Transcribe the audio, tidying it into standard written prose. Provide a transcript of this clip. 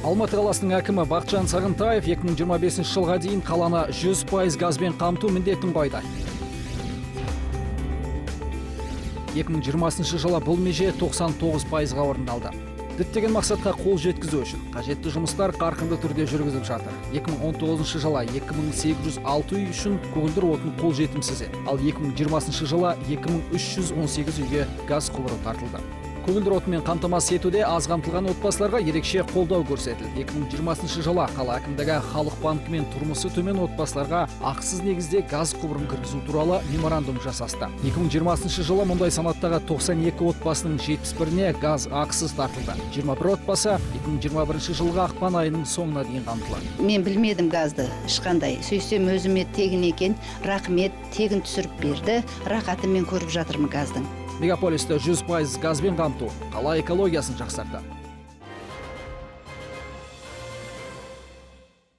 Алматы қаласының әкімі Бақытжан Сағынтаев 2025 жылға дейін қаланы 100% газбен қамту міндетін қойды. 2020 жылы бұл меже 99%-ға орындалды. Діттеген мақсатқа қол жеткізу үшін қажетті жұмыстар қарқынды түрде жүргізіліп жатыр. 2019 жылы 2806 үй үшін көгілдір отын қолжетімсіз еді. Ал 2020 жылы 2318 үйге газ құбыры тартылды. Көгілдір отынмен қамтамасыз етуде аз қамтылған отбасыларға ерекше қолдау көрсетілді. 2020 жылы қала әкімдігі Халық банкімен тұрмысы төмен отбасыларға ақысыз негізде газ құбырын кіргізу туралы меморандум жасасты. 2020 жылы мұндай санаттағы 92 отбасының 71-іне газ ақысыз тартылды. 21 отбасы 2021 жылғы ақпан айының соңына дейін қамтылады. Мен білмедім газды ешқандай. Сөйтсем, өзіме тегін екен. Рахмет, тегін түсіріп берді. Рахатын мен көріп жатырмын газдың. Мегаполисті 100% газбен қамту қала экологиясын жақсартады.